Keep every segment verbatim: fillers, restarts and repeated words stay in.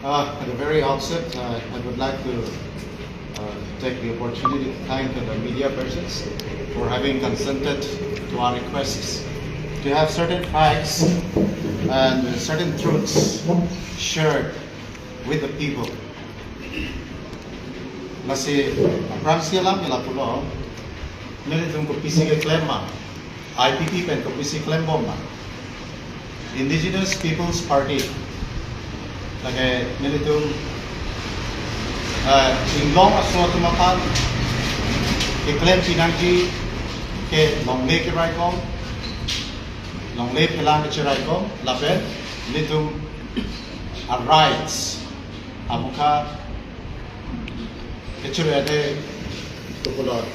Uh, at the very outset, uh, I would like to uh, take the opportunity to thank the media persons for having consented to our requests to have certain facts and certain truths shared with the people. Lasi, aphrangsi alam ke lapulo, nelitum kopisi keklem ma, I P P pen kopisi klembom ma. Indigenous People's Party, lake nelitum, eh, inglong aso atum aphan keklem pinangji ke longle keraikom, longle phelang kecheraikom, lapen nelitum a rights amukha kechere ade tukulor.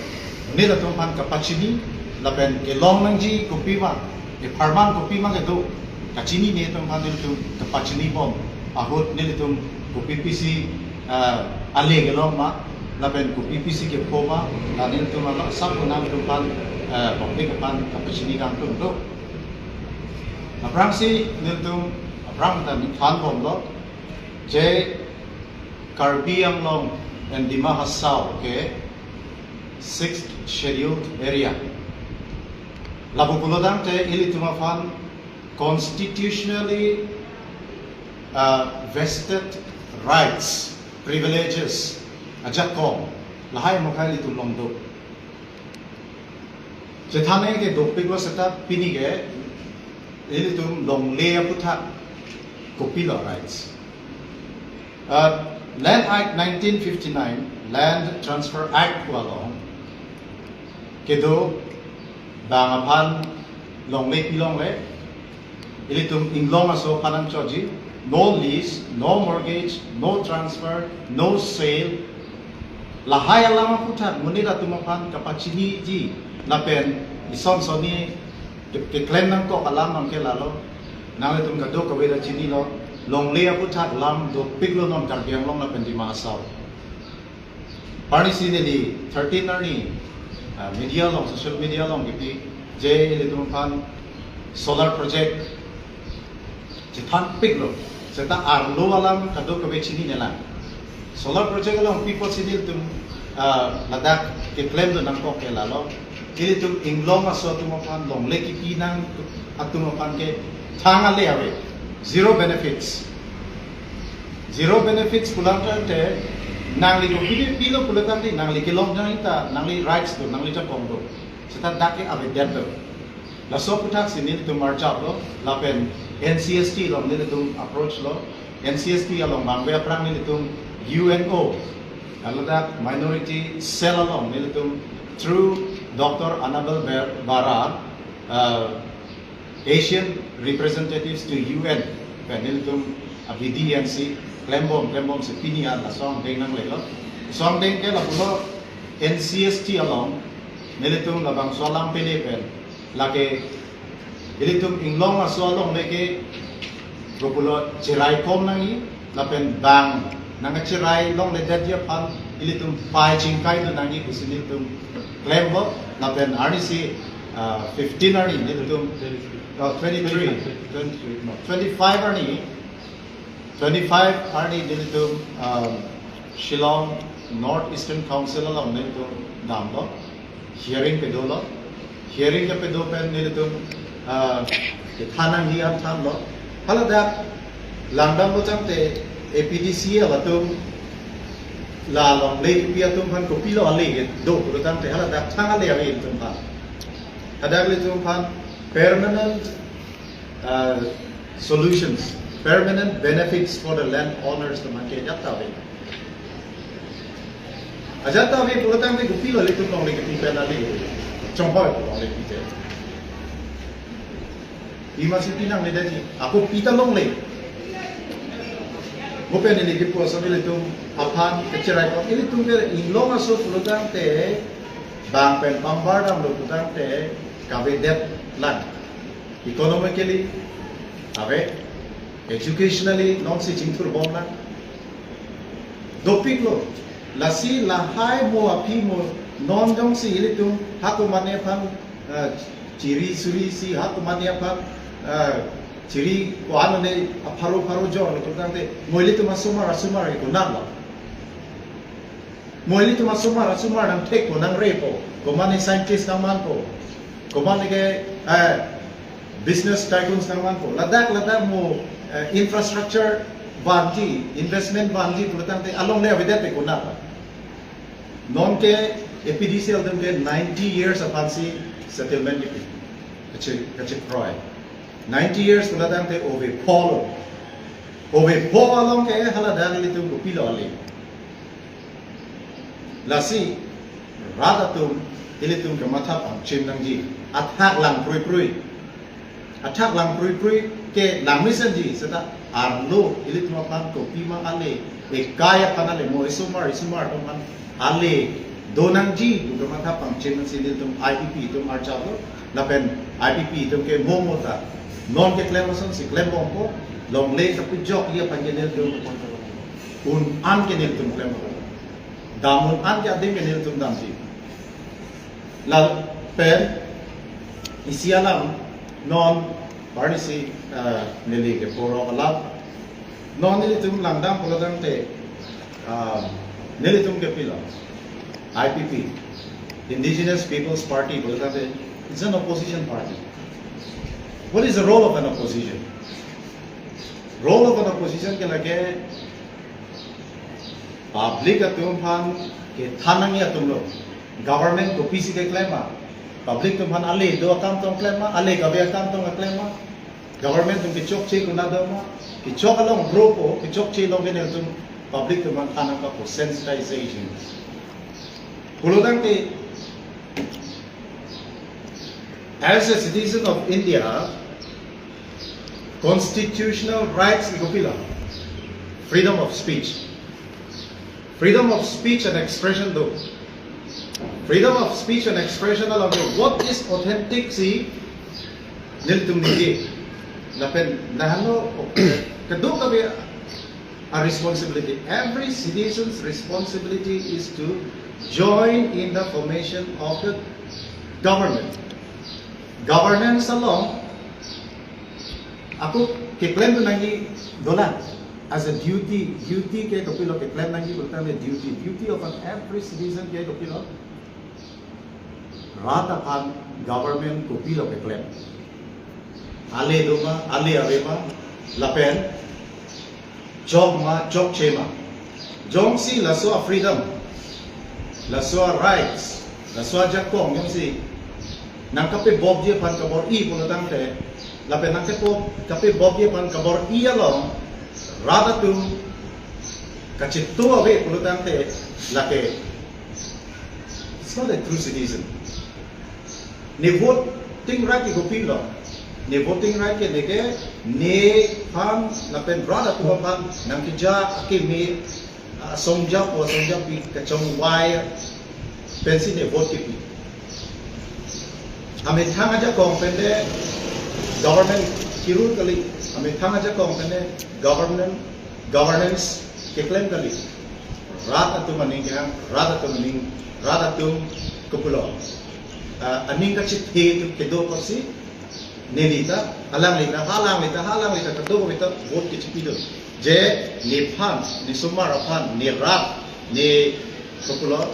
Nelitum aphan kapachini, lapen kelong nangji kopi ma, epharman kopi ma kedo, kachinine atum aphan nelitum kapachinibom ahut nelitum kopi pisi, eh, ale kelong ma, lapen kopi pisi kepho ma, la nelitum along sap nangtum aphan, eh, public aphan kapachini kangtung do. Aphrangsi nelitum aphrang ta ningthanbomlo, je Karbi Anglong and Dima Hasao ke Sixth Scheduled Area. Lapu pulotangte ilitum aphan constitutionally, uh, vested rights, privileges, ajakong lahai amokha ilitum along do. Chethan nangji ke dopiklo seta pini ke ilitum longle aputhak kopilo rights. Uh, Land Act nineteen fifty-nine, Land Transfer Act pu along kedo bang aphan longle pilongle, ilitum inglong aso aphan nangchoji, no lease, no mortgage, no transfer, no sale. Lahai alam aputhak monit atum aphan kapachiniji, lapen ison sonni ke-, keklem nangkok alam abang ke lalo. Nanglitum kadokave ta chinilo, longle aputhak alam dopiklo non Karbi Anglong lapen Dima Hasao. Arnisi neli thirteen arni, ah, media along, social media along kipi, je ilitum aphan solar project chethanpiklo, seta arlo alam kadokave chininelang. Solar project along pi apotsi nelitum, ah, ladak keklem do nangkok ke lalo, ilitum inglong aso atum aphan longle kipi nang atum aphan ke thang ale ave, zero benefits. Zero benefits pulotangte, nangli kopine pilo pulotangte, nangli kelong jangta, nangli rights do, nangli jakong do. Seta dak ke avedet do. Laso aputhak si nelitum arjaplo, lapen N C S T along nelitum approach lo, N C S T along bangbe aphrang nelitum U N O, ladak minority cell along nelitum through Doctor Annabel Ber-, Bara, uh, Asian representatives to U N, pen nelitum abidi ansi klembom, klembom si pini an laso angdeng nanglelo. Laso angdeng ke lapulo N C S T along, nelitum labangso alam pele pen, lake ilitum inglong aso alongle ke, lapulo cheraikom nangji, lapen bang nangkacherai longledetji aphan ilitum pai chingkai do nangji pusi nelitum klemlo, lapen arnisi, ah, fifteen arni nelitum, ah, twenty-three, twenty-three, no, twenty-five arni, twenty-five arni nelitum, um, Shillong North Eastern Council along nelitum damlo, hearing kedolo. Hearing kepedo pen nelitum, ah, kethan nangji an thanlo. Haladak langdamlo tangte A P D C L atum la longle kipi atum aphan kopilo ale kedo pulotangte haladak thang ale ave ilitum aphan. Hadak ilitum aphan permanent, ah, solutions, permanent benefits for the land owners atum aphan ke ajat ta ave. Ajat ta ave pulotangte kopilo ilitum longle kipi pen ale. Chonghoi pu longle kipi te. Ima si pinangledetji, ako pita longle. Kopi neli kipu aso ilitum aphan kecheraikok, ilitum ke inglong aso pulotangte bang pen pambar damlo pulotangte kavedet lang. Economically ave, educationally nonsi chingthurbom lang. Dopiklo, lasi lahai mo aphi mo non jongsi ilitum hako mane aphan, eh, chiri suri si hako mane aphan, eh, Siri ko-an le apharo pharo jor lo pulotangte, mo ilitum asomar asomar ke konat lo. Mo ilitum asomar asomar nangthekpo nangrepo. Komat ne scientist nangmanpo. Komat ne ke eh, business tycoons nangmanpo. Ladak ladak mo eh, infrastructure vanji, investment vanji pulotangte alongle avedetpe konat lo. Non ke A P D C L atum ke ninety years aphansi settlement kipi. Kachi kachikroi. Ninety years pulotangte ove pho lo. Ove pho along ke hala dang ilitum kopilo ale. Lasi rat atum ilitum kematha pangchim nangji. Athak lang prui prui. Athak lang prui prui ke lang mesenji seta arlo ilitum aphan kopima ale, ekai aphan ale, mo isomar isomar atum aphan ale do nangji pu kematha pangchim nangsi ilitum I P P atum archalo. Lapen I P P atum ke mo mo ta non keklem asonsi klembompo. Longle kapejokji aphan ke nelitum un-an ke nelitum klembompo. Dam un-an ke adim ke nelitum damji. Lapen isi alam non parnisi eh, neli ke poro alam. Non nelitum langdam pulotangte ah, nelitum ke pilo, I P P, Indigenous People's Party pulotangte, it's an opposition party. What is the role of an opposition? Role of an opposition ke lake public atum aphan kethan nangji atum lo. Government kopisi keklem ma, public atum aphan ale do akam tong klem ma, ale kave akam tong keklem ma, government atum kechokche konat do ma, kechok along gropo, kechokche along ke nelitum public atum aphan than nangkokpo, sensitization. Pulotangte, as a citizen of India, constitutional rights ke kopilo, freedom of speech. Freedom of speech and expression do. Freedom of speech and expression along ke what is authentic si nelitum ningje. Lapen nahano kadokave a responsibility. Every citizen's responsibility is to join in the formation of the government. Governance along ako keklem nangji dolang. As a duty, duty ke kopilo keklem nangji pulotangte duty. Duty of an every citizen ke kopilo, rat aphan government kopilo keklem. Ale do ma, ale ave ma, lapen chok ma, chokche ma. Jongsi laso a freedom, laso a rights, laso ajakong jongsi nangkapebokji aphan kabor-i pulotangte, lapen nangkepo kapebokji aphan kabor-i along rat atum kacheto ave pulotangte, lake it's not a true citizen. Ne voting right ke kopilo. Ne voting right ke neke nephan lapen rat atum aphan nangkeja akeme asongja po asongjapi kachongvai pensi ne vote kepi. Amethang ajakong pen le government kirul kali, amethang ajakong pen le government governance keklem kali. Rat atum aning kehang, rat atum aning, rat atum kopilo, ah, aning kachethe atum kedo apotsi neli ta, alangli ta, halangli ta, halangli ta, kadokave ta vote kechepi do. Je nephan, nesomar aphan, nerat, ne kopilo,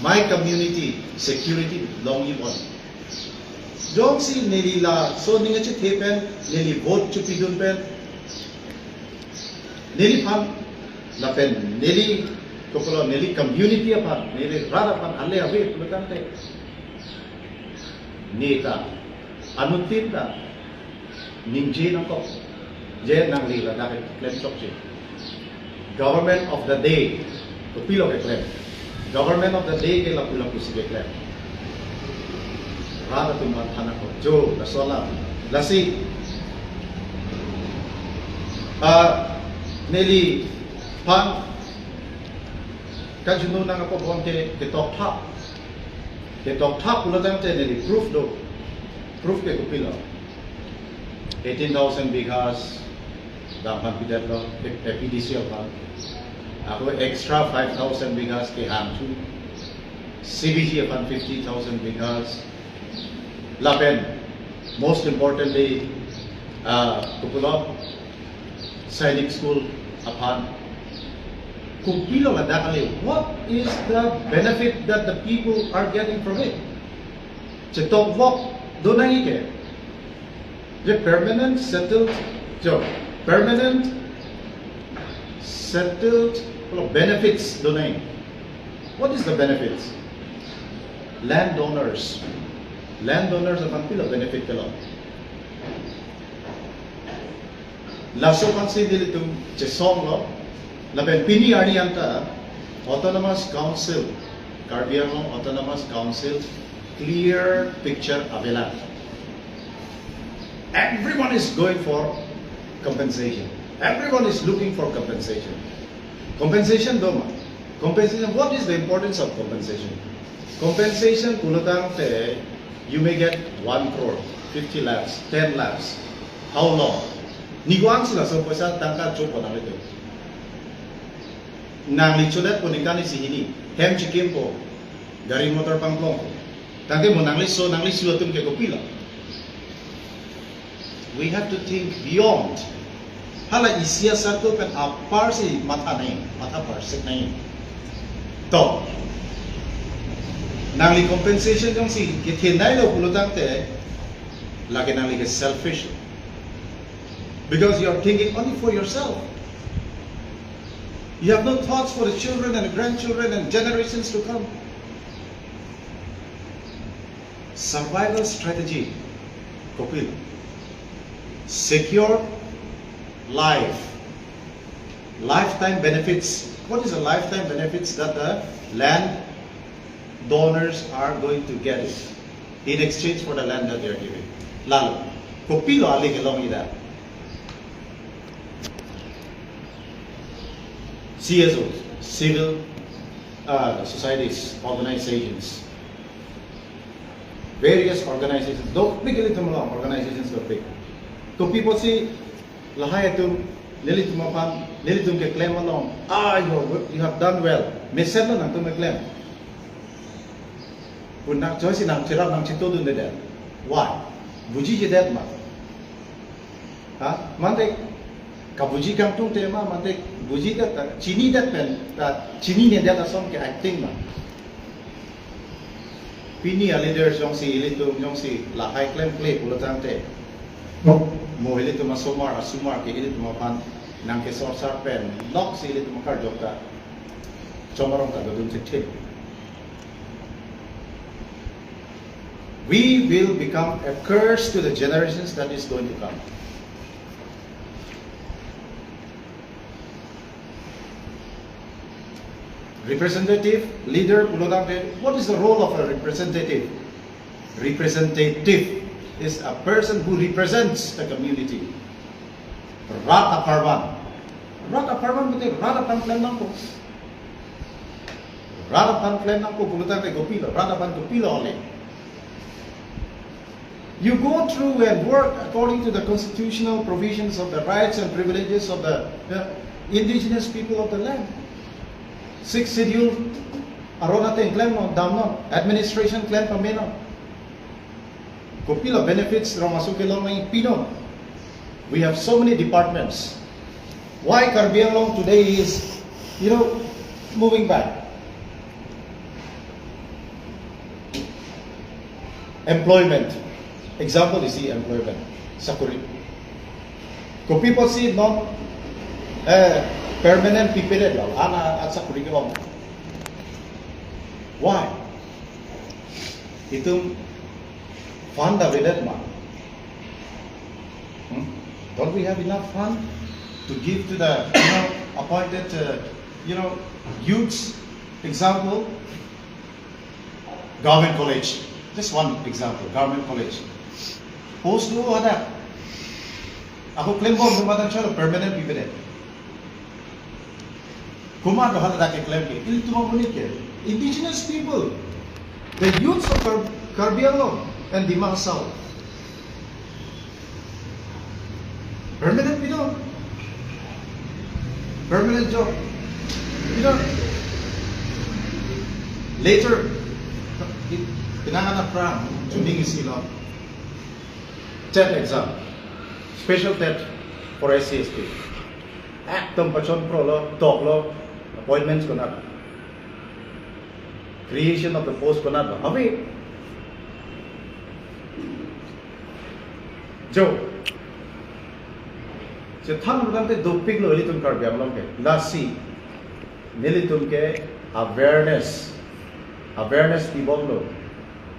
my community security longji bon. Jongsi neli laso aning kachethe pen neli vote chepidun pen neliphan lapen neli kopilo, neli community aphan, neli rat aphan ale ave pulotangte, ne ta anuttin ta ningje nangkok, je nangli ladak klem chokche. Government of the day, kopilo keklem? Government of the day ke lapu lapusi keklem. Rat atum aphan than nangkok, jo laso alam. Lasi, ah, neliphan kajuno nang apo bon ke, ketoktha. Ketoktha pulotangte neli proof do. Proof ke kopilo? Eighteen thousand bighas dam aphan pidetlo, A P D C L aphan. Ako extra five thousand bighas kehangthu. C B G aphan fifty thousand bighas. Lapen, most importantly, Ah, kopulo, Sainik School aphan. Kopilo ladak kali. What is the benefit that the people are getting from it? Chetok vok do nangji ke. Je permanent settled, jo, permanent settled benefits do nangji. What is the benefits? Land donors. Land donors aphan kopilo benefit kelo. Laso aphansi nelitum chesonglo, lapen pini arni anta Autonomous Council, Karbi Anglong Autonomous Council, clear picture avelo. Everyone is going for compensation. Everyone is looking for compensation. Compensation do ma? Compensation, what is the importance of compensation? Compensation pulotangte, you may get one crore, fifty lakhs, ten lakhs. How long? Ningkan si laso poisa tangka chopo nanglitum. Nangli chodet po ningkan isi hini, hem chikimpo, gari motor pangplongpo. Tangte mo nangli so, nangli su atum ke kopilo? We have to think beyond. Hala isi a-circle pen aparsi matha nangji, matha parsik nangji. To, nangli compensation jongsi kethenei lo pulotangte, lake nangli ke selfish. Because you are thinking only for yourself. You have no thoughts for the children and the grandchildren and generations to come. Survival strategy, kopilo. Secure life, lifetime benefits. What is the lifetime benefits that the land donors are going to get it in exchange for the land that they are giving? Lalo, kopilo ale kelongji dak? C S O, civil, uh, societies, organizations, various organizations, dopik ilitum along organizations dopik. Kopi apotsi lahai atum nelitum aphan, nelitum keklem along, "Ah, you have, you have done well." Mesenlo nangtum keklem. Pun nang choisi nangcherap nangchitodundedet. Why? Bujijedet ma? Ha? Mate kabuji kangtung tema, mate bujidet ta, chinidet pen ta, chininedet ason ke acting ma? Pini a-leaders jongsi ilitum jongsi lahai klemkle pulotangte, mo ilitum asomar asomar ke ilitum aphan nangkesorsar pen loksi ilitum akarjok ta chomorong ta dodun chekchek. We will become a curse to the generations that is going to come. Representative leader pulotangte, what is the role of a representative? Representative is a person who represents the community. Rat apharman. Rat apharman pute rat aphan klem nangpo. Rat aphan klem nangpo pulotangte kopilo, rat aphan kopilo ale. You go through and work according to the constitutional provisions of the rights and privileges of the, the indigenous people of the land. Sixth Schedule aron ateng klemnon, damnon, administration klem pamenon. Kopilo benefits rong aso kelong nangji pinon. We have so many departments. Why Karbi Anglong today is, you know, moving back? Employment. Example isi employment. Sakuri. Kopi apotsi non, eh, permanent pipedet lo, ana at sakuri ke-ong? Why? Itum fund avedet ma? Hmm? Don't we have enough fund to give to the, you know, appointed, uh, you know, youths? Example, Government College. Just one example, Government College. Post do hadak. Ako klembom do matan chalo permanent pipedet. Komat do hadak keklem ke? Ilitum amonit ke. Indigenous people. The youths of Kar-, Karbi Anglong and Dima Hasao. Permanent pinon. Permanent job. Pinon. Later, pinangan aphrang, chuning isi lo. TET exam. Special TET for S C S T. Ekdom pachon pro lo, tok lo, appointments konat. Creation of the post konat lo. Have we? Jo. Chethan bukan te dopik lo ilitum Karbi Anglong ke. Lasi. Nelitum ke awareness, awareness pibom lo.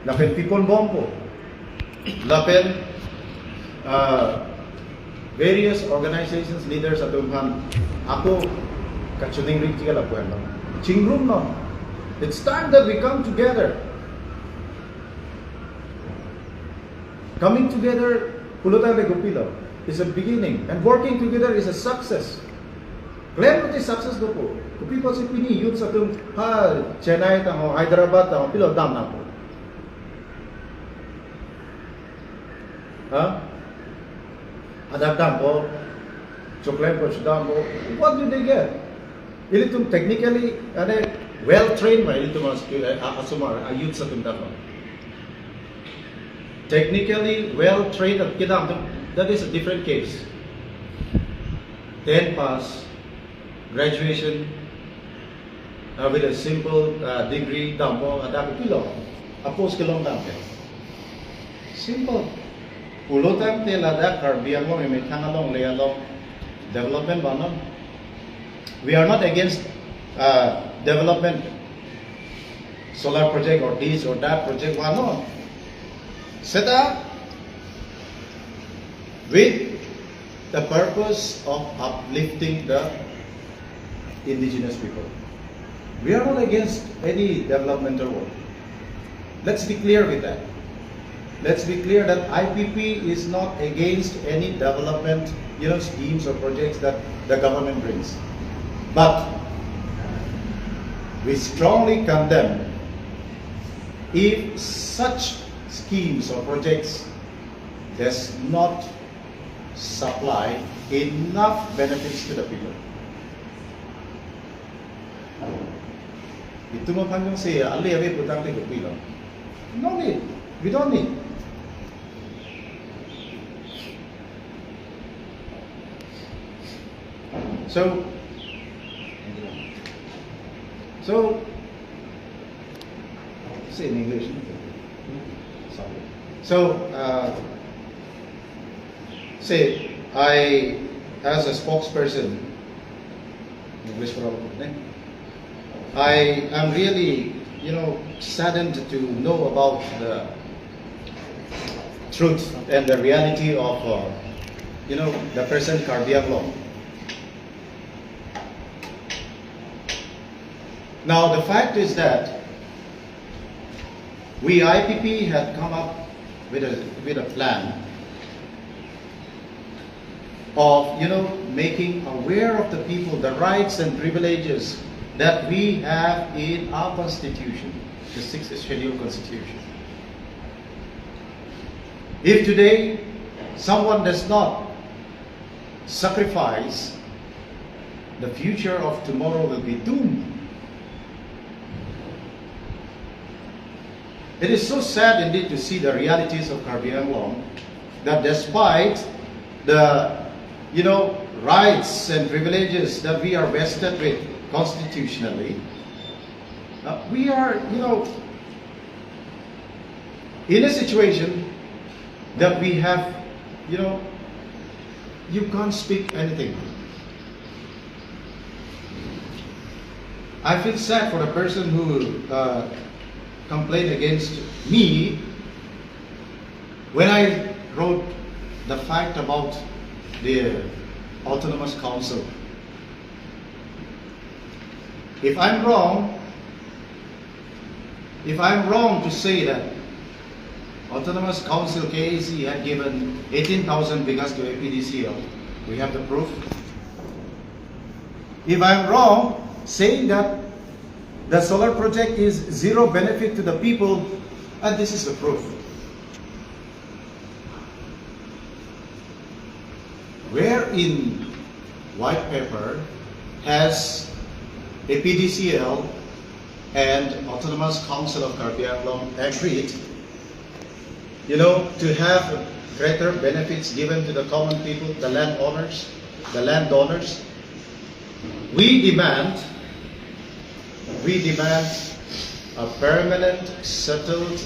Lapen pipon bompo. Lapen, uh, various organizations leaders atum aphan ako kachiningri chikala puan lo. Chingrum lo. It's time that we come together. Coming together, pulo tangte kopi lo, is a beginning, and working together is a success. Claim the success dopo. Kopi pusi pini youth atum ha Chennai tang ho, Hyderabad tang ho, pilo dam nangpo. Ha? Adak dampo, choklem ko dampo. What do they get? Ilitum technically, ane, well trained ma ilitum a skill, eh, a- asomar, a youth atum dampo. Technically well trained kedam atum, that is a different case. Ten pass, graduation, uh, with a simple, uh, degree dampo, adak pilo, a post kelong dampo. Simple. Pulo tangte ladak Karbi Anglong emethang alongle along development vangnon. We are not against, uh, development, solar project or this or that project vangnon. Seta with the purpose of uplifting the indigenous people. We are not against any developmental work. Let's be clear with that. Let's be clear that I P P is not against any development, you know, schemes or projects that the government brings. But we strongly condemn if such schemes or projects does not supply enough benefits to the people. Itum aphan jongsi ale ave putangte kopi lo. No need. We don't need. So, so, say in English. Sorry. So, uh, say, I, as a spokesperson, English problem, eh? I am really, you know, saddened to know about the truth and the reality of, uh, you know, the present Karbi Anglong. Now, the fact is that we I P P had come up with a, with a plan of, you know, making aware of the people the rights and privileges that we have in our constitution, the sixth schedule constitution. If today someone does not sacrifice, the future of tomorrow will be doomed. It is so sad indeed to see the realities of Karbi Anglong, that despite the, you know, rights and privileges that we are vested with constitutionally, uh, we are, you know, in a situation that we have, you know, you can't speak anything. I feel sad for the person who, uh, complained against me when I wrote the fact about the Autonomous Council. If I'm wrong, if I'm wrong to say that Autonomous Council, K A A C, had given eighteen thousand bighas to A P D C L, we have the proof. If I'm wrong saying that the solar project is zero benefit to the people, and this is the proof. Where in white paper has A P D C L and Autonomous Council of Karbi Anglong agreed, you know, to have greater benefits given to the common people, the landowners, the landowners. We demand, we demand a permanent, settled,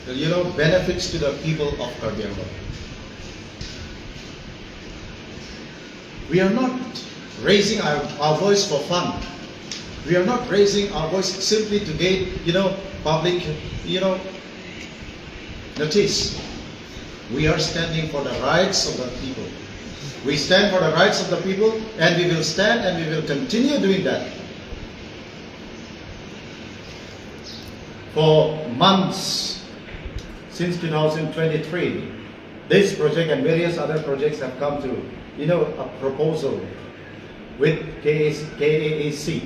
you know, benefits to the people of Karbi Anglong. We are not raising our, our voice for fun. We are not raising our voice simply to gain, you know, public, you know, notice. We are standing for the rights of the people. We stand for the rights of the people, and we will stand and we will continue doing that. For months, since two thousand twenty-three, this project and various other projects have come to, you know, a proposal with K A C, K A A C.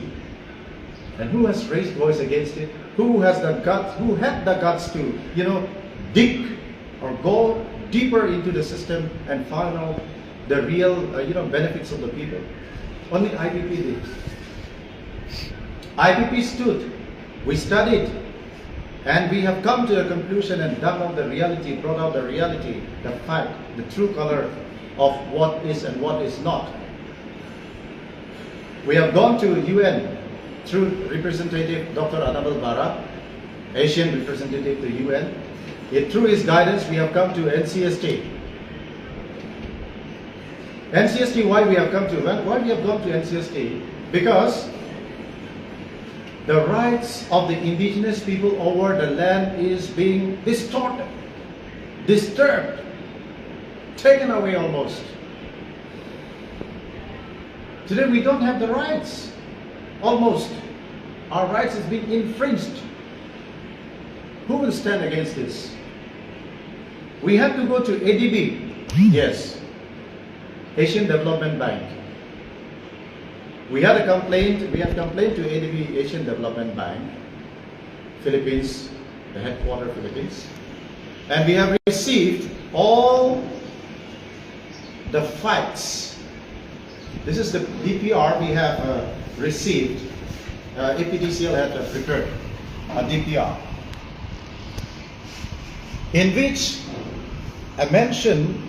And who has raised voice against it? Who has the guts, who had the guts to, you know, dig or go deeper into the system and find out the real, uh, you know, benefits of the people? Only I P P did. I P P stood, we studied, and we have come to a conclusion and dug out the reality, brought out the reality, the fact, the true color of what is and what is not. We have gone to U N through Representative Doctor Anabel Barak, Asian representative to U N. It, through his guidance, we have come to N C S T. N C S T, why we have come to, why we have gone to N C S T? Because the rights of the indigenous people over the land is being distorted, disturbed, taken away almost. Today we don't have the rights. Almost. Our rights is being infringed. Who will stand against this? We have to go to A D B. Yes. Asian Development Bank. We had a complaint, we had complained to A D B, Asian Development Bank, Philippines, the headquarter Philippines. And we have received all the facts. This is the D P R we have, uh, received. Uh, A P D C L had, uh, prepared a D P R in which a mention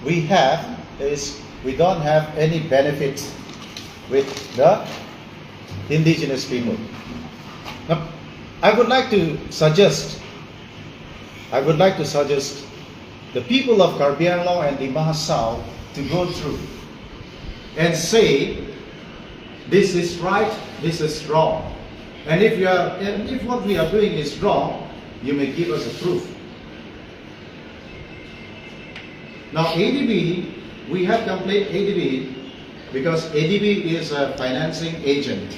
we have is we don't have any benefit with the indigenous people. Now, I would like to suggest, I would like to suggest the people of Karbi Anglong and Dima Hasao to go through and say, "This is right, this is wrong. And if you are, and if what we are doing is wrong, you may give us a proof." Now, A D B, we have complained A D B because A D B is a financing agent.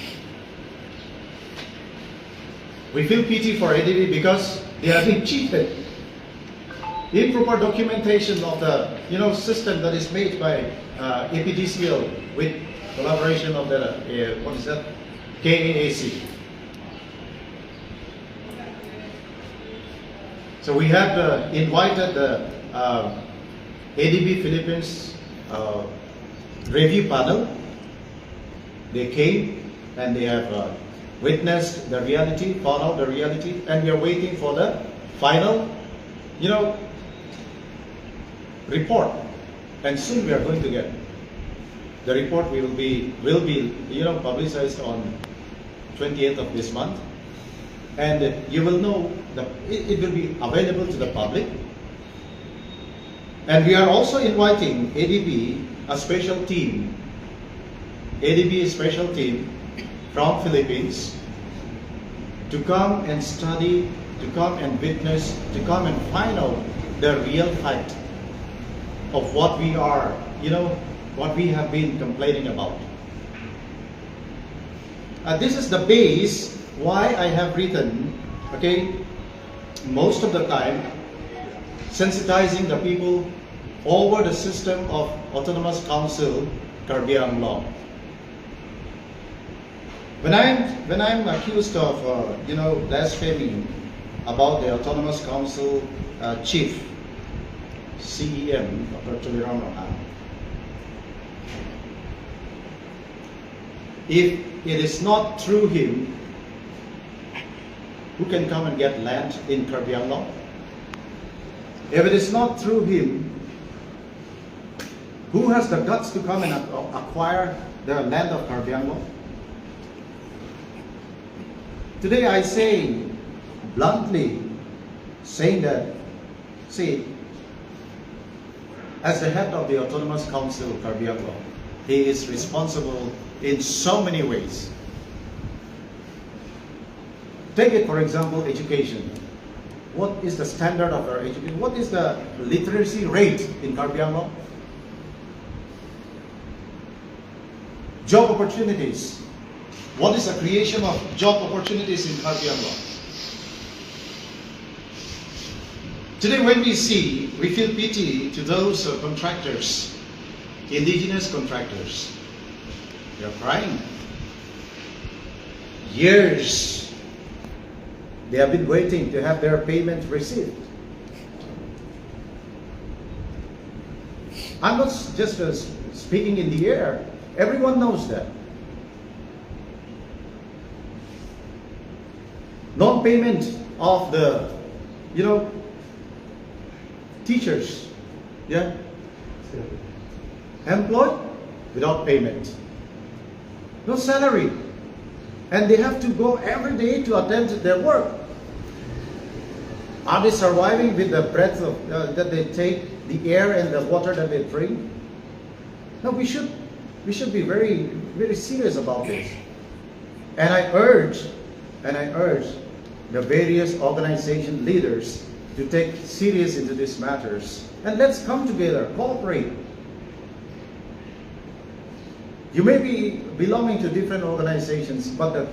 We feel pity for A D B because they are being cheated. Improper documentation of the, you know, system that is made by, uh, A P D C L with collaboration of the, uh, what is that, K A A C. So we have, uh, invited the, uh, A D B Philippines, uh, review panel. They came and they have, uh, witnessed the reality, found out the reality, and we are waiting for the final, you know, report. And soon we are going to get the report. We will be, will be, you know, publicized on twentieth of this month, and you will know the, it, it will be available to the public. And we are also inviting A D B, a special team, A D B special team from Philippines to come and study, to come and witness, to come and find out the real fact of what we are, you know, what we have been complaining about. Uh, this is the base why I have written, okay, most of the time, sensitizing the people over the system of Autonomous Council Karbi Anglong. When I'm, when I'm accused of, uh, you know, blaspheming about the Autonomous Council, uh, chief, C E M, Doctor Tuliram Ronghang, if it is not through him, who can come and get land in Karbi Anglong? If it is not through him, who has the guts to come and ac- acquire the land of Karbi Anglong? Today I say bluntly, saying that, see, as the head of the Autonomous Council of Karbi Anglong, he is responsible in so many ways. Take it, for example, education. What is the standard of our education? What is the literacy rate in Karbi Anglong? Job opportunities. What is the creation of job opportunities in Karbi Anglong? Today, when we see, we feel pity to those uh, contractors, indigenous contractors. They are crying. Years they have been waiting to have their payment received. I'm not s- just uh, s- speaking in the air. Everyone knows that. Non-payment of the, you know, teachers, yeah, employed without payment, no salary, and they have to go every day to attend their work. Are they surviving with the breath of, uh, that they take, the air and the water that they drink? No, we should we should be very very serious about this. And I urge and I urge the various organization leaders to take serious into these matters. And let's come together, cooperate. You may be belonging to different organizations, but the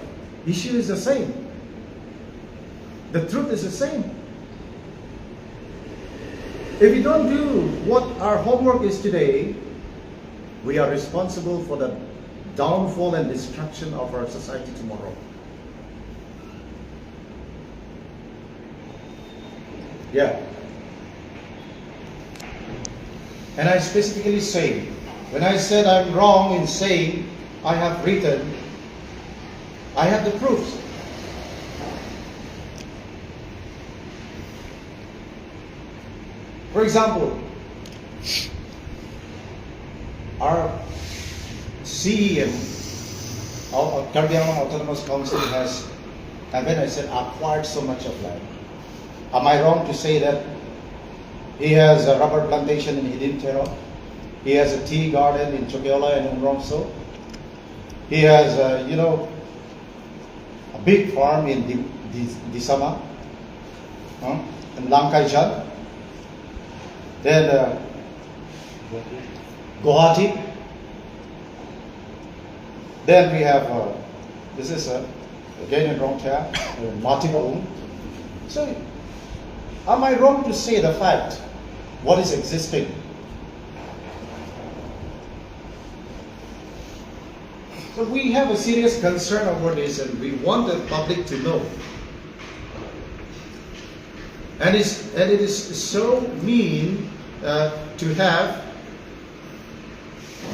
issue is the same. The truth is the same. If we don't do what our homework is today, we are responsible for the downfall and destruction of our society tomorrow. Yeah. And I specifically say, when I said I'm wrong in saying I have written, I have the proofs. For example, our C E M, our Karbi Anglong Autonomous Council has, and when I said acquired so much of land, am I wrong to say that he has a rubber plantation in Hidim Therok? He has a tea garden in Chokihola and Umrongso. He has, uh, you know, a big farm in Di- Di- Disama, huh? And Langkaijan. Then uh, Guwahati. Then we have, uh, this is uh, again in Rongthia, uh, Matibaung. So, am I wrong to say the fact what is existing? So we have a serious concern over this, and we want the public to know. And, it's, and it is so mean uh, to have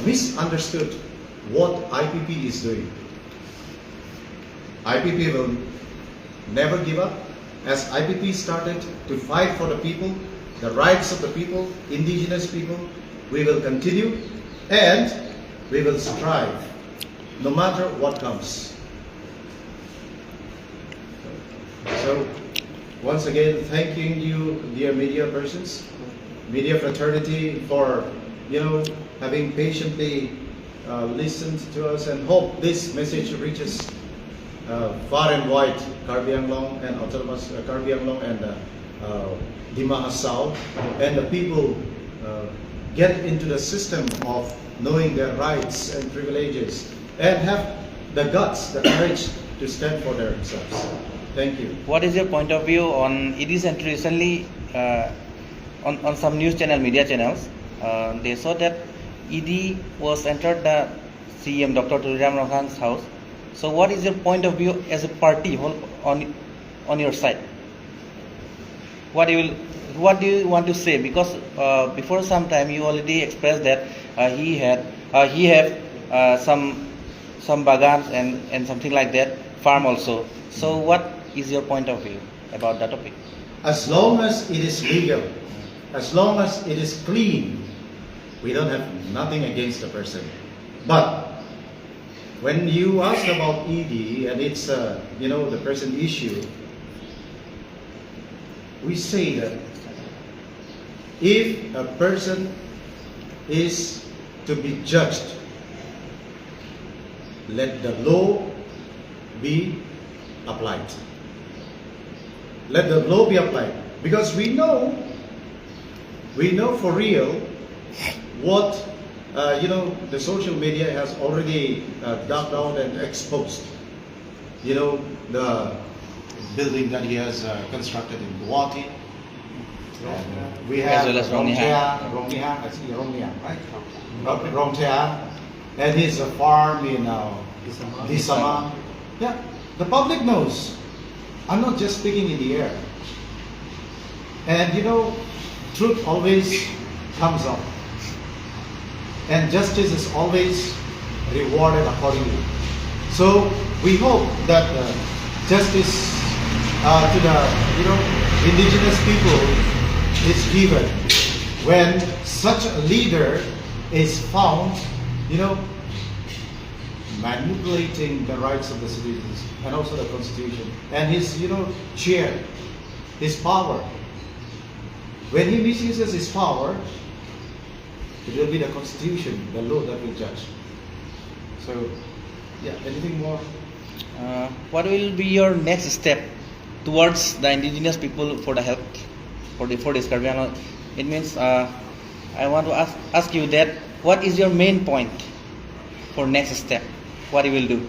misunderstood what I P P is doing. I P P will never give up. As I P P started to fight for the people, the rights of the people, indigenous people, we will continue and we will strive no matter what comes. So, once again, thanking you, dear media persons, media fraternity, for, you know, having patiently uh, listened to us, and hope this message reaches uh, far and wide Karbi Anglong and Autonomous uh, Karbi Anglong and uh, uh, Dima Hasao, and the people uh, get into the system of knowing their rights and privileges and have the guts, the courage to stand for themselves. Thank you. What is your point of view on E D's entry recently uh, on, on some news channel, media channels? Uh, they saw that E D was entered the C E M Doctor Tuliram Ronghang's house. So, what is your point of view as a party whole on on your side? What you will, what do you want to say? Because uh, before some time you already expressed that uh, he had uh, he have uh, some some bagans and and something like that, farm also. So, what is your point of view about that topic? As long as it is legal, As long as it is clean, we don't have nothing against the person. But when you ask about E D and it's, uh, you know, the person issue, we say that if a person is to be judged, let the law be applied. Let the law be applied. Because we know, we know for real what, uh, you know, the social media has already, uh, dug out and exposed. You know, the building that he has, uh, constructed in Guwahati. And, uh, we As have well as Rongniha. Rongniha, Rongniha, I see Rongniha, right? Rong-, Rongniha, and his, uh, farm in, uh, Lisama. Lisama. Yeah, the public knows. I'm not just speaking in the air. And you know, truth always comes out. And justice is always rewarded accordingly. So we hope that, uh, justice, uh, to the, you know, indigenous people is given when such a leader is found, you know, manipulating the rights of the citizens and also the constitution and his, you know, chair, his power. When he misuses his power, it will be the constitution, the law that will judge. So, yeah, anything more? Uh, what will be your next step towards the indigenous people for the help for the, for this Karbi Anglong? It means, uh, I want to ask, ask you that what is your main point for next step? What you will do?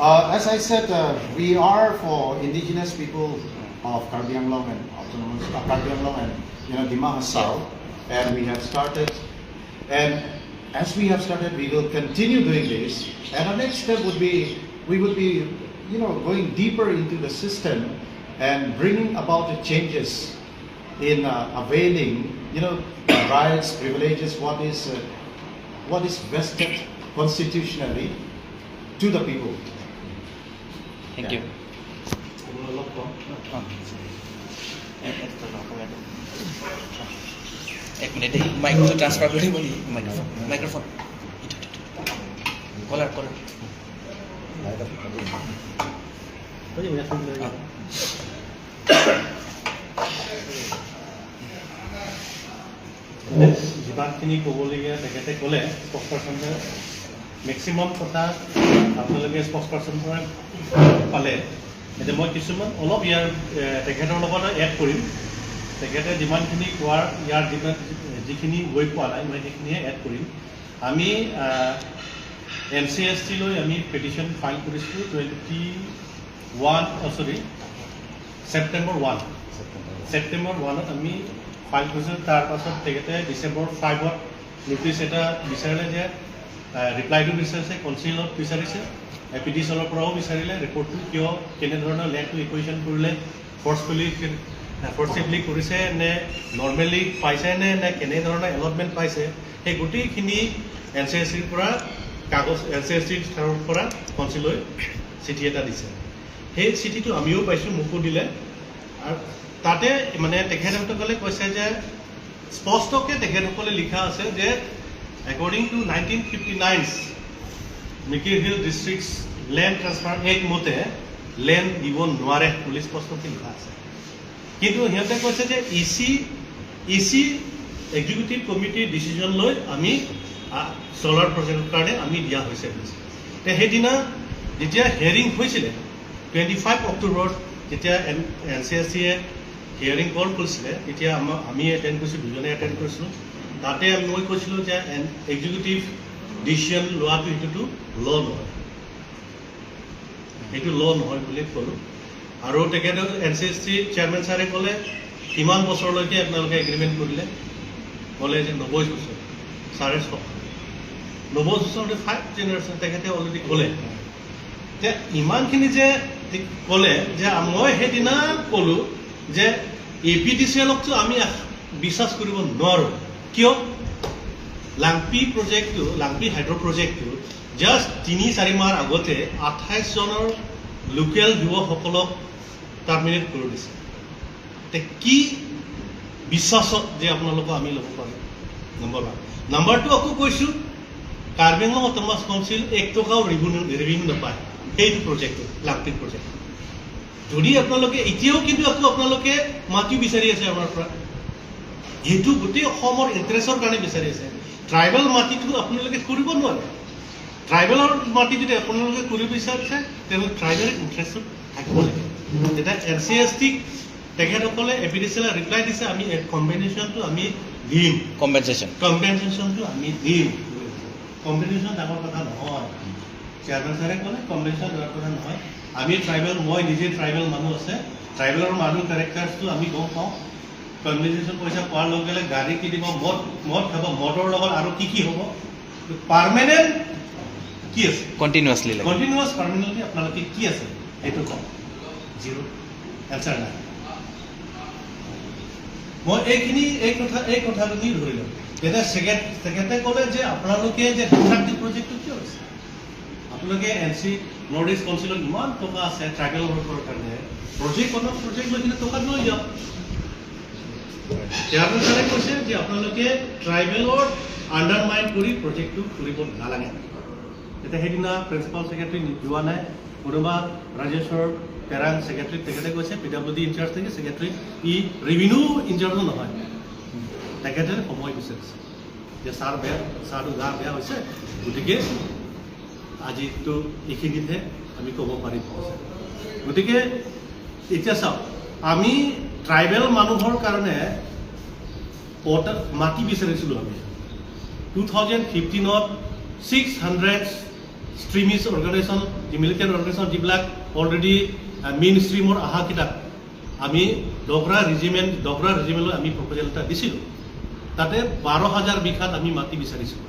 Uh, as I said, uh, we are for indigenous people of Karbi Anglong and autonomous, uh, Karbi Anglong and, you know, Dima Hasao, and we have started. And as we have started, we will continue doing this. And our next step would be, we would be, you know, going deeper into the system and bringing about the changes in, uh, availing, you know, rights, privileges, what is, uh, what is vested constitutionally to the people. Thank you. এক minute দেই, মাইকটো transfer কৰি দিব নেকি? Microphone, microphone. Collar, collar. অ। যিমানখিনি ক'বলগীয়া তেখেতে ক'লে, স্প'ক্স পাৰ্চনে মেক্সিমাম কথা আপোনালোকে স্প'ক্স পাৰ্চনৰ পৰা পালে। এতিয়া মই কিছুমান অলপ ইয়াৰ, এ, তেখেতৰ লগত এড কৰিম। তেখেতে যিমানখিনি কোৱাৰ, ইয়াৰ যিমান, যিখিনি গৈ পোৱা নাই, মই সেইখিনিহে এড কৰিম। আমি, আ, এন চি এছ টি লৈ আমি পিটিশ্যন ফাইল কৰিছিলোঁ টুৱেণ্টি ওৱান, অ, চৰি, ছেপ্টেম্বৰ ওৱান। ছেপ্টেম্বৰ ওৱানত আমি ফাইল কৰিছিলোঁ। তাৰ পাছত তেখেতে ডিচেম্বৰ ফাইভত নটিচ এটা বিচাৰিলে যে, আহ, ৰিপ্লাইটো বিচাৰিছে, কাউন্সিলত বিচাৰিছে, এ পি ডি চি এলৰ পৰাও বিচাৰিলে, ৰিপৰ্টটো কিয়, কেনেধৰণৰ লেণ্ডটো একুইজিশ্যন কৰিলে, ফৰ্চফুলি, ফৰ্চিভলি কৰিছে নে নৰ্মেলি পাইছে নে, নে কেনেধৰণৰ এলটমেণ্ট পাইছে, সেই গোটেইখিনি এন চি এছ টিৰ পৰা কাগজ, এন চি এছ টিৰ তৰফৰ পৰা কাউন্সিললৈ চিঠি এটা দিছে। সেই চিঠিটো আমিও পাইছোঁ, মোকো দিলে। আৰু তাতে মানে তেখেতসকলে কৈছে যে স্পষ্টকৈ তেখেতসকলে লিখা আছে যে according to nineteen fifty nine Mikir Hill Districts Land Transfer Act মতে লেণ্ড দিব নোৱাৰে বুলি স্পষ্টকৈ লিখা আছে। কিন্তু সিহঁতে কৈছে যে ই চি, ই চি এক্সিকিউটিভ কমিটিৰ ডিচিজন লৈ আমি, আ, চ'লাৰ প্ৰজেক্টৰ কাৰণে আমি দিয়া হৈছে বুলি। তে সেইদিনা যেতিয়া হিয়াৰিং হৈছিলে, টুৱেণ্টি ফাইভ অক্টোবৰত যেতিয়া এন, এন চি এছ টিয়ে হিয়াৰিং কল কৰিছিলে, তেতিয়া আমা-, আমি এটেণ্ড কৰিছোঁ, দুজনে এটেণ্ড কৰিছিলোঁ। তাতে আমি, মই কৈছিলোঁ যে এন, এক্সিকিউটিভ ডিচিজন লোৱাটো সেইটোতো ল নহয়, সেইটো ল নহয় বুলি ক'লোঁ। আৰু তেখেতে, এন চি এছ টি চেয়াৰমেন ছাৰে ক'লে, "কিমান বছৰলৈকে আপোনালোকে এগ্ৰিমেণ্ট কৰিলে?" ক'লে যে নব্বৈ বছৰ, চাৰে ছ, নব্বৈ বছৰতে ফাইভ জেনেৰেশ্যন তেখেতে অলৰেডি ক'লে। এতিয়া ইমানখিনি যে ক'লে যে মই সেইদিনা ক'লোঁ যে এ পি ডি চি এলকতো আমি আশ-, বিশ্বাস কৰিব নোৱাৰোঁ। কিয়? লাংপি প্ৰজেক্টটো, লাংপি হাইড্ৰ' প্ৰজেক্টটো জাষ্ট তিনি চাৰি মাহ আগতে আঠাইছ জনৰ লোকেল যুৱকসকলক টাৰ্মিনেট কৰি দিছে। তে কি বিশ্বাসত যে আপোনালোকক আমি ল'ব পাৰিম। Number one. নাম্বাৰ টু, আকৌ কৈছোঁ, কাৰ্বি আংলং অট'নমাছ কাউন্সিল এক টকাও ৰেভিনিউ ৰেভিনিউ নাপায় সেইটো প্ৰজেক্টটো, লাংটিং প্ৰজেক্ট। যদি আপোনালোকে এতিয়াও কিন্তু আকৌ আপোনালোকে মাটি বিচাৰি আছে আমাৰ পৰা, সেইটো গোটেই অসমৰ ইণ্টাৰেষ্টৰ কাৰণে বিচাৰি আছে। ট্ৰাইবেল মাটিটো আপোনালোকে কৰিব নোৱাৰে। ট্ৰাইবেলৰ মাটি যদি আপোনালোকে কৰিব বিচাৰিছে, তেনেহ'লে ট্ৰাইবেল ইণ্টাৰেষ্টটো থাকিব লাগে। এতিয়া এছ চি এছ টিক তেখেতসকলে এ পি ডি চি এলে ৰিপ্লাই দিছে, আমি কম্পেনচেশ্যনটো আমি দিম। কম্পেনচেশ্যন। কম্পেনচেশ্যনটো আমি দিম। কম্পেনচেশ্যন ডাঙৰ কথা নহয়। চেয়াৰমেন ছাৰে ক'লে কম্পেনচেশ্যন ডাঙৰ কথা নহয়। আমি ট্ৰাইবেল, মই নিজে ট্ৰাইবেল মানুহ আছে, ট্ৰাইবেলৰ মানুহ কেৰেক্টাৰ্ছটো আমি গম পাওঁ। কম্পেনচেশ্যন পইচা পোৱাৰ লগে লগে গাড়ী কিনিব, মদ মদ খাব, মদৰ লগত আৰু কি কি হ'ব? পাৰ্মানেণ্ট কি আছে? কণ্টিনিউৱাছলি লাগে। কণ্টিনিউৱাছ পাৰ্মানেণ্টলি আপোনালোকে কি আছে সেইটো কওক। জিৰ'। এনচাৰ নাই। মই এইখিনি, এই কথা, এই কথাখিনি ধৰি লওক। এতিয়া ছেকেণ্ড, তেখেতে ক'লে যে আপোনালোকে যে ডিষ্ট্ৰাকটিভ প্ৰজেক্টটো কিয় হৈছে? আপোনালোকে এন চি, নৰ্থ ইষ্ট কাউন্সিলত ইমান টকা আছে ট্ৰাইবেলৰ কাৰণে, প্ৰজেক্ট, কোনো প্ৰজেক্ট লৈ কিনে টকা লৈ যাওক। চেয়াৰমেন ছাৰে কৈছে যে আপোনালোকে ট্ৰাইবেলৰ আণ্ডাৰমাইন কৰি প্ৰজেক্টটো কৰিব নালাগে। এতিয়া সেইদিনা প্ৰিন্সিপাল ছেক্ৰেটাৰী যোৱা নাই, কোনোবা ৰাজেশ্বৰ তেৰাং ছেক্ৰেটাৰী, তেখেতে কৈছে পি ডাব্লিউ ডি ইনচাৰ্জ নেকি ছেক্ৰেটাৰী, ই ৰেভিনিউ ইনচাৰ্জো নহয়, তেখেতে সময় বিচাৰিছে যে ছাৰ বেয়া, ছাৰটো গা বেয়া হৈছে, গতিকে আজিতো এইখিনিতহে আমি ক'ব পাৰিম। গতিকে এতিয়া চাওক, আমি ট্ৰাইবেল মানুহৰ কাৰণে পট্টা, মাটি বিচাৰিছিলোঁ আমি। টু থাউজেণ্ড ফিফটিনত ছিক্স হাণ্ড্ৰেড ষ্ট্ৰীমিছ অৰ্গেনাইজেশ্যন, যি মিলিটেণ্ট অৰ্গেনাইজেশ্যন যিবিলাক অলৰেডি মেইন ষ্ট্ৰীমৰ অহাকেইটাক আমি ডগৰা ৰেজিমেণ্ট, ডগৰা ৰেজিমেণ্টলৈ আমি প্ৰপ'জেল এটা দিছিলোঁ। তাতে বাৰ হাজাৰ বিঘাত আমি মাটি বিচাৰিছিলোঁ।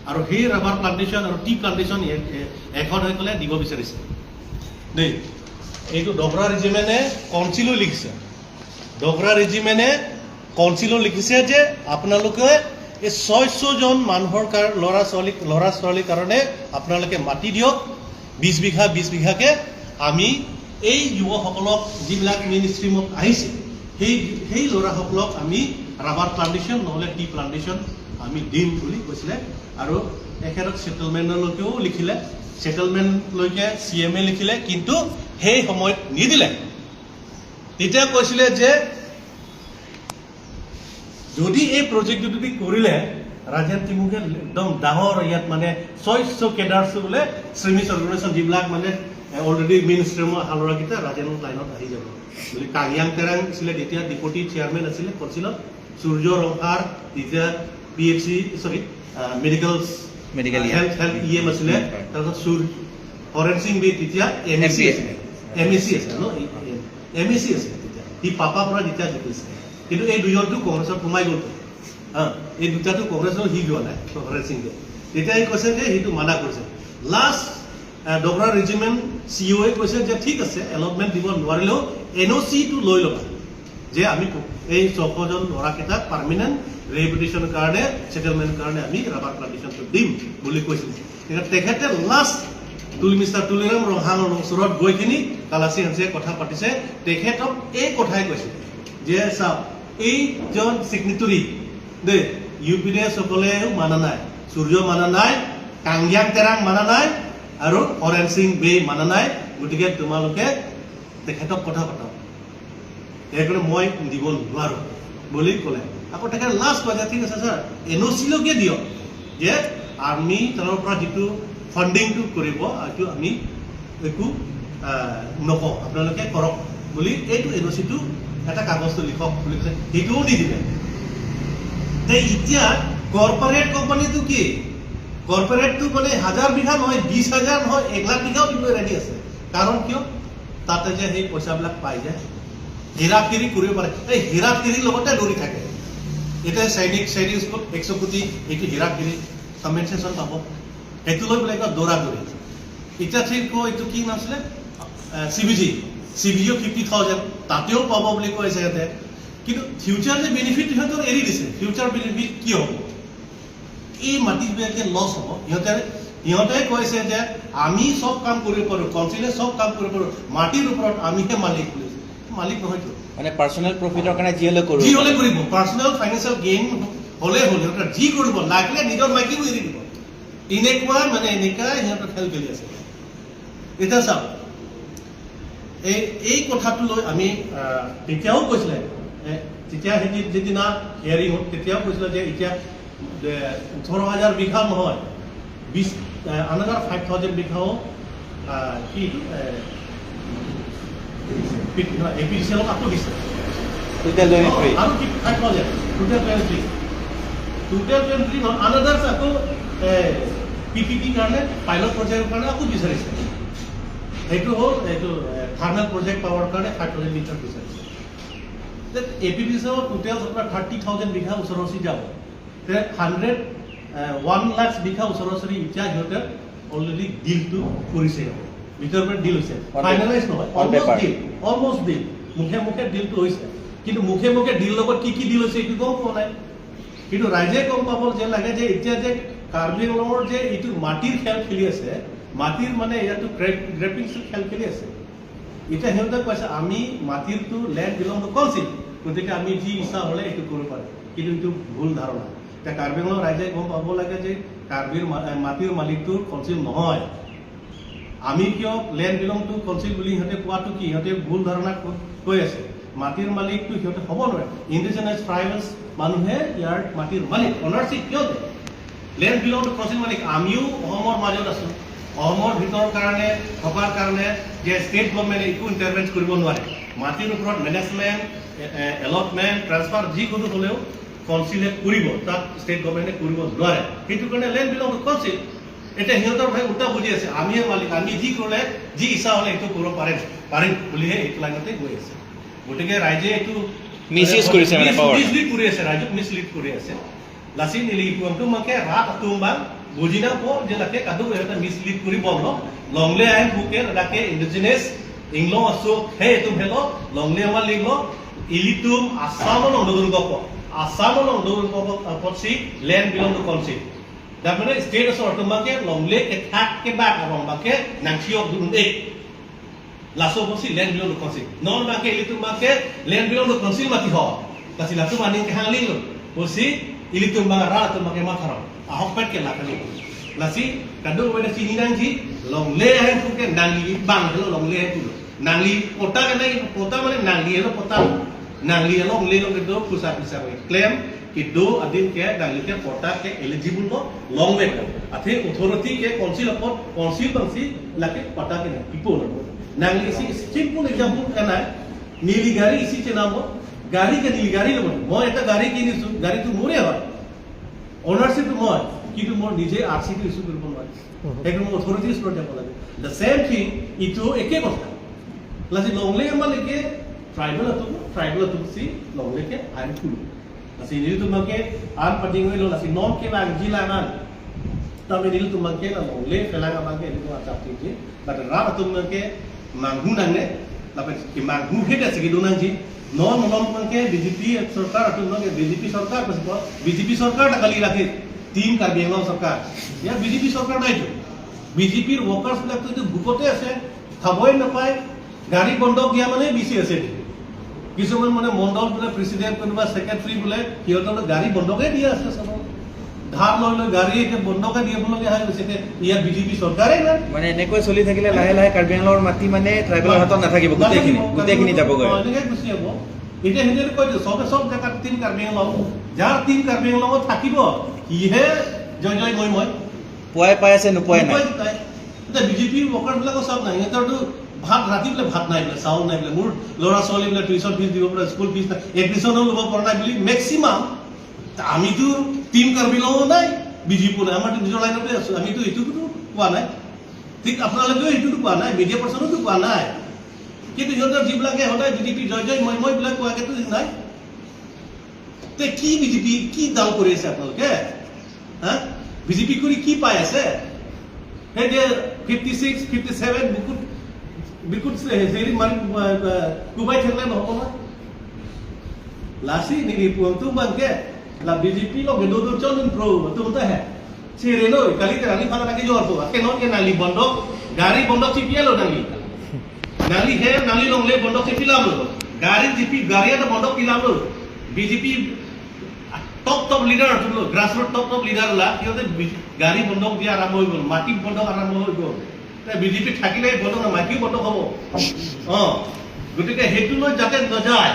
আৰু সেই ৰাবাৰ প্লাণ্টেশ্যন আৰু টি প্লাণ্টেশ্যন এ-, এ-, এখন হৈ পেলাই দিব বিচাৰিছে দেই। এইটো ডগৰা ৰেজিমেণ্টে কাউন্সিলো লিখিছে, ডগৰা ৰেজিমেণ্টে কাউন্সিলো লিখিছে যে আপোনালোকে এই ছয়শ জন মানুহৰ কাৰ-, ল'ৰা ছোৱালী, ল'ৰা ছোৱালীৰ কাৰণে আপোনালোকে মাটি দিয়ক, বিছ বিঘা, বিছ বিঘাকে। আমি এই যুৱকসকলক যিবিলাক মেইন ষ্ট্ৰীমত আহিছে, সেই, সেই ল'ৰাসকলক আমি ৰাবাৰ প্লাণ্টেশ্যন নহ'লে টি প্লাণ্টেশ্যন আমি দিম বুলি কৈছিলে। আৰু এখেতক ছেটেলমেণ্টলৈকেও লিখিলে, ছেটেলমেণ্টলৈকে চি এম এ লিখিলে, কিন্তু সেই সময়ত নিদিলে। তেতিয়া কৈছিলে যে যদি এই প্ৰজেক্টটো যদি কৰিলে, ৰাজেন টিমুকে একদম ডাঙৰ ইয়াত মানে ছয়শ কেডাৰ্ছ বোলে ষ্ট্ৰীমিছ অৰ্গেনাইজেশ্যন যিবিলাক মানে অলৰেডি মেইন ষ্ট্ৰীমৰ হালোৰাকেইটা ৰাজেনৰ লাইনত আহি যাব বুলি। কাংয়াং তেৰাং আছিলে তেতিয়া ডেপুটি চেয়াৰমেন আছিলে কাউন্সিলত, সূৰ্য ৰংহাৰ তেতিয়া পি এইচ চি, চৰি, medical, medical E M. Health, health E M আছিলে। হয়। তাৰপিছত সূৰ-, হৰেণ সিং বে তেতিয়া M E C M P আছিলে। এম ই চি আছিলে ন? এম ই চি আছিলে তেতিয়া। সি পাপা পৰা যেতিয়া জিকিছিলে। কিন্তু এই দুজনটো কংগ্ৰেছত সোমাই গ'ল। হা, এই দুটাটো কংগ্ৰেছৰ সি যোৱা নাই, হৰেণ সিং বে। তেতিয়া এই কৈছে যে সেইটো মানা কৰিছে। লাষ্ট, আহ, ডগৰা ৰেজিমেণ্ট চি অ'য়ে কৈছে যে ঠিক আছে, এলটমেণ্ট দিব নোৱাৰিলেও এন অ' চিটো লৈ ল'বা। যে আমি প-, এই ছশ জন ল'ৰাকেইটাক পাৰ্মানেণ্ট ৰিহেবিলিটেশ্যনৰ কাৰণে, ছেটেলমেণ্ট কাৰণে আমি ৰাবাৰ প্লাণ্টেশ্যনটো দিম বুলি কৈছিল। তেতিয়া তেখেতে লাষ্ট তুলি, মিষ্টাৰ তুলিৰাম ৰংহাঙৰ ওচৰত গৈ কিনি কালাচি হানছে কথা পাতিছে। তেখেতক এই কথাই কৈছে যে চাওক, এইজন ছিগনেটৰী দেই, ইউ পি ডি এছ সকলেও মানা নাই, সূৰ্য মানা নাই, কাংয়াং তেৰাং মানা নাই আৰু হৰেণ সিং বে মানা নাই। গতিকে তোমালোকে তেখেতক কথা পাতক। সেইকাৰণে মই দিব নোৱাৰো বুলি ক'লে। আকৌ তেখেতে লাষ্ট কয় যে ঠিক আছে ছাৰ, এন অ' চিলৈকে দিয়ক যে আমি তাৰ পৰা যিটো ফাণ্ডিংটো কৰিব, এইটো আমি একো, আহ, নকওঁ, আপোনালোকে কৰক বুলি এইটো এন অ' চিটো এটা কাগজটো লিখক বুলি কৈছে, সেইটোও দি দিলে। তে এতিয়া কৰ্পৰেট কোম্পানীটো কি? কৰ্পৰেটটো মানে হাজাৰ বিঘা নহয়, বিশ হাজাৰ নহয়, এক লাখ বিঘাও দিবলৈ ৰেডি আছে। কাৰণ কিয়? তাতে যে সেই পইচাবিলাক পাই যায়, হেৰা ফেৰী কৰিব পাৰে। এই হেৰা ফেৰীৰ লগতে দৌৰি থাকে। এতিয়া চাইনিক, চাইনিক স্কুল একশ কোটি, এইটো হেৰা ফেৰী কম্পেনচেশ্যন পাব, সেইটো লৈ পেলাই একদম দৌৰা দৌৰি। এতিয়া ঠিক কৈ এইটো কি নাম আছিলে, C B G, C B জিও ফিফটি থাউজেণ্ড তাতেও পাব বুলি কৈছে সিহঁতে। কিন্তু ফিউচাৰ যে বেনিফিট সিহঁতৰ এৰি দিছে, ফিউচাৰ বেনিফিট কি হ'ব? এই মাটিবিলাকে লছ হ'ব। সিহঁতে, সিহঁতে কৈছে যে আমি চব কাম কৰিব পাৰোঁ, কাউন্সিলে চব কাম কৰিব পাৰোঁ, মাটিৰ ওপৰত আমিহে মালিক বুলি। মালিক নহয়তো, মানে পাৰ্চনেল প্ৰফিটৰ কাৰণে যি হ'লে কৰিব। যি হ'লে কৰিব, পাৰ্চনেল ফাইনেন্সিয়েল গেইন হ'লে হ'লে, অৰ্থাৎ যি কৰিব লাগিলে নিজৰ মাইকী বহি থাকিব। এনেকুৱা মানে এনেকা সিহঁতৰ খেল খেলি আছে। এতিয়া চাওক, এই এই কথাটো লৈ আমি আহ, তেতিয়াও কৈছিলে, এ, তেতিয়া সেই যিদিনা হিয়াৰিং হ'ল তেতিয়াও কৈছিলে যে এতিয়া যে ওঠৰ হাজাৰ বিঘা নহয়, বিশ, আহ, another five thousand বিঘাও, আহ, কি এইটো, এ, পি- নহয়, এ পি ডি চি এলক আকৌ দিছে। টোটেল টুৱেণ্টি থ্ৰী। আৰু কি ফাইভ থাউজেণ্ড, টোটেল টুৱেণ্টি থ্ৰী। টোটেল টুৱেণ্টি থ্ৰী নহয়, আনাদাৰ্ছ আকৌ পি পি পি কাৰণে, পাইলট প্ৰজেক্টৰ কাৰণে আকৌ বিচাৰিছে। সেইটো হ'ল এইটো থাৰ্মেল প্ৰজেক্ট পাৱাৰ কাৰণে ফাইভ থাউজেণ্ড লিটাৰ বিচাৰিছে। এ পি ডি চি এল টোটেল আপোনাৰ থাৰ্টি থাউজেণ্ড বিঘা ওচৰা ওচৰি যাব। তে হাণ্ড্ৰেড, ওৱান লাখ বিঘা ওচৰা ওচৰি এতিয়া সিহঁতে অলৰেডি ডিলটো কৰিছে, ভিতৰৰ পৰা ডিল হৈছে, On paper. ফাইনেলাইজ নহয়, On almost paper. Deal, almost deal, মুখে মুখে ডিলটো হৈছে। কিন্তু মুখে মুখে ডিল লগত কি কি ডিল হৈছে এইটো গম পোৱা নাই। কিন্তু ৰাইজে গম পাব যে লাগে যে এতিয়া যে কাৰ্বি আংলঙৰ যে এইটো মাটিৰ খেল খেলি আছে, মাটিৰ মানে ইয়াতো গ্ৰেপ গ্ৰেপিংছ খেল খেলি আছে। এতিয়া সিহঁতে কৈছে আমি মাটিৰটো লেণ্ড বিলং টু কাউন্সিল, গতিকে আমি যি ইচ্ছা হ'লে এইটো কৰিব পাৰে, কিন্তু এইটো ভুল ধাৰণা। এতিয়া কাৰ্বি আংলং ৰাইজে গম পাব লাগে যে কাৰ্বিৰ মা- এ, মাটিৰ মালিকটো কাউন্সিল নহয়। আমি কিয় লেণ্ড বিলং টু কাউন্সিল বুলি সিহঁতে কোৱাটো কি? সিহঁতে ভুল ধাৰণা ক- কৈ আছে। মাটিৰ মালিকটো সিহঁতে হ'ব নোৱাৰে। ইণ্ডিজিনাছ ট্ৰাইবেলছ মানুহে ইয়াৰ মাটিৰ মালিক, অনাৰশ্বিপ কিয় দিয়ে? লেণ্ড বিলং টু কাউন্সিল মানে কি? আমিও অসমৰ মাজত আছো, অসমৰ ভিতৰৰ কাৰণে থকাৰ কাৰণে যে ষ্টেট গভৰ্ণমেণ্টে একো ইণ্টাৰভেন কৰিব নোৱাৰে। মাটিৰ ওপৰত মেনেজমেণ্ট, এলটমেণ্ট, ট্ৰান্সফাৰ যিকোনো হ'লেও কাউন্সিলে কৰিব, তাত ষ্টেট গভৰ্ণমেণ্টে কৰিব নোৱাৰে। সেইটো কাৰণে লেণ্ড বিলং টু কাউন্সিল। এতিয়া সিহঁতৰ ভাই উল্টা বুজি আছে, আমিয়ে মালিক, আমি যি কৰিলে, যি ইচ্ছা হ'লে সেইটো কৰিব পাৰিম, পাৰিম বুলিহে এইটো লাইনতে গৈ আছে। গতিকে ৰাইজে এইটো মিছইউজ কৰিছে মানে মিছ- পাৱাৰ। মিছলিড কৰি আছে, ৰাইজক মিছলিড কৰি আছে। Lasi neli pu-ang atum abangke rat atum abang buji nangpo, je lake kadokave ahut ta মিছলিড কৰি bomlo, longle ahemphu ke lake indigenous Inglong aso he atum helo, longle amat linglo, ilitum Assam along dodun kopo, Assam along dodun kopo, apotsi land belong to council. Dak mane state asor atum abangke longle kethak kebak arong abangke nangchiok dun-e. Laso apotsi land belong to council. Non abangke ilitum abangke land belong to council mati ho. Lasi latum aning kehang linglo. Apotsi ilitum abang rat atum abangke matharong. Ahokpet ke la kali. Lasi kadokave ta chini nangji, longle ahemphu ke nangli abang helo longle ahemphu lo. Nangli pota ke nai, pota mane nangli helo pota. Nangli helo longle lo kedo pusat bisa ko. Claim kedo adim ke nangli ke pota ke eligible lo, longle lo. Athe authority ke council apot, council abangsi lake pota ke nangpipo lo. Nangli isi simple example ke nai, neli gari isi chenambo, gari ke neli gari lo, মই এটা গাড়ী কিনিছো, গাড়ীটো মোৰে হয়, অনাৰশ্বিপটো মই, কিন্তু মোৰ নিজে আৰ চিটো ইছ্যু কৰিব নোৱাৰিম। হুম। সেইটো মোৰ অথৰিটিজ লৈ যাব লাগে। The same thing, এইটো একে কথা। Lasi longle amat lake tribal atum, tribal atumsi longle ke ahemphu lo. Lasi ilitum abangke an pating lo, lasi non ke nangji la nang. Tame ilitum abangke la longle phelang abangke ilitum achap tingji. But rat atum abangke manghu nangne, lapen kemanghu heda si kedo nangji. Non malom abangke BJP চৰকাৰ atum abangke BJP চৰকাৰ pasipo, BJP চৰকাৰ ta kali lake, Team Karbi Anglong চৰকাৰ. Ya BJP চৰকাৰ nai tu. বিজেপিৰ ৱৰ্কাৰ্ছ বিলাক তো ভোকতে আছে, খাবই নাপায়। গাড়ী বন্ধক দিয়া মানে বেছি আছে। কিছুমান মানে মণ্ডল বোলে প্ৰেচিডেণ্ট, কোনোবা ছেক্ৰেটাৰী বোলে সিহঁতক গাড়ী বন্ধকে দিয়া আছে চব। ধাৰ লৈ লৈ গাড়ী এতিয়া বন্ধকে দিবলগীয়া হৈ গৈছে। এতিয়া ইয়াত বিজেপি চৰকাৰে নাই। মানে এনেকৈ চলি থাকিলে লাহে লাহে কাৰ্বি আংলঙৰ মাটি মানে ট্ৰাইবেলৰ হাতত নাথাকিব, গোটেইখিনি, নাথাকিব। গোটেইখিনি যাবগৈ। অ, এনেকে গুচি যাব। এতিয়া সেইদৰে কৈ দিওঁ, চবে চব জেগাত টিম কাৰ্বি আংলং, যাৰ টিম কাৰ্বি আংলঙত থাকিব, সিহে জয় জয় মই মই। পুৱাই পাই আছে, নোপোৱাই নাই। নোপোৱাই নাই। এতিয়া বিজেপিৰ ৱৰ্কাৰবিলাকো চাওক না, সিহঁতৰতো ভাত, ৰাতি বোলে ভাত নাই বোলে, চাউল নাই বোলে, মোৰ ল'ৰা ছোৱালী বোলে টিউশ্যন ফিজ দিব পৰা, স্কুল ফিজ নাই, এডমিশ্যনো ল'ব পৰা নাই বুলি মেক্সিমাম। আমিতো টিম কাৰ্বি আংলঙো নাই, বিজেপিও নাই, আমাৰতো নিজৰ লাইনতে আছো, আমিতো এইটোতো কোৱা নাই। ঠিক আপোনালোকেও এইটোতো কোৱা নাই, মিডিয়া পাৰ্চনেতো কোৱা নাই। কিন্তু সিহঁতৰ যিবিলাকে সদায় বিজেপি জয় জয় মই মই বিলাক কোৱাকেতো নাই। তে কি বিজেপি, কি দল কৰি আছে আপোনালোকে? হা? বিজেপি কৰি কি পাই আছে? সেই যে ফিফটি ছিক্স, ফিফটি ছেভেন বুকুত, বুকুত হেৰি মাৰি, আহ, আহ, কোবাই থাকিলে নহ'ব নহয়। Lasi neli pu-ang atum abangke, la BJP lo gedodun chon pro, atum ta he. Sireno, kali te nangli phana nangkejor po, ake non ke nangli bondok, gari bondok chipi lo nangli. Nangli he, nangli longle bondok chipi lam lo. গাড়ী G P গাড়ী এটা বন্ধক দিলাম। BJP top top leader, grassroot top top leader লা, সিহঁতে বি- গাড়ী বন্ধক দিয়া আৰম্ভ হৈ গ'ল, মাটি বন্ধক আৰম্ভ হৈ গ'ল। বিজেপি থাকিলে বন্ধক নহয়, মাটিও বন্ধক হ'ব। অ, গতিকে সেইটো লৈ যাতে নাযায়,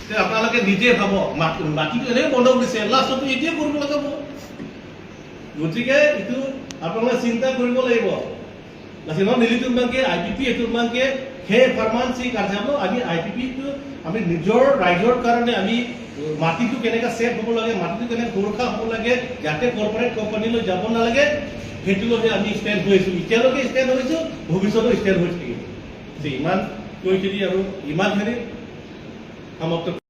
তে আপোনালোকে নিজে ভাবক, মাটি, মাটিটো এনেই বন্ধক দিছে, লাষ্টতো এতিয়া কৰিব লাগিব। গতিকে এইটো আপোনালোকে চিন্তা কৰিব লাগিব। Lasi non nelitum abangke, I P P Act abangke, he parman si karjamlo, ami I P P tu, ami nijor raijor karone, ami মাটিটো কেনেকা ছেফ হ'ব লাগে, মাটিটো কেনেকে সুৰক্ষা হ'ব লাগে, যাতে কৰ্পৰেট কোম্পানীলৈ যাব নালাগে, সেইটো লৈহে আমি ষ্টেণ্ড হৈ আছো। এতিয়ালৈকে ষ্টেণ্ড হৈছো, ভৱিষ্যতেও ষ্টেণ্ড হৈ থাকিম। যে ইমান কৈ খেলি আৰু ইমান খেলি সমাপ্ত।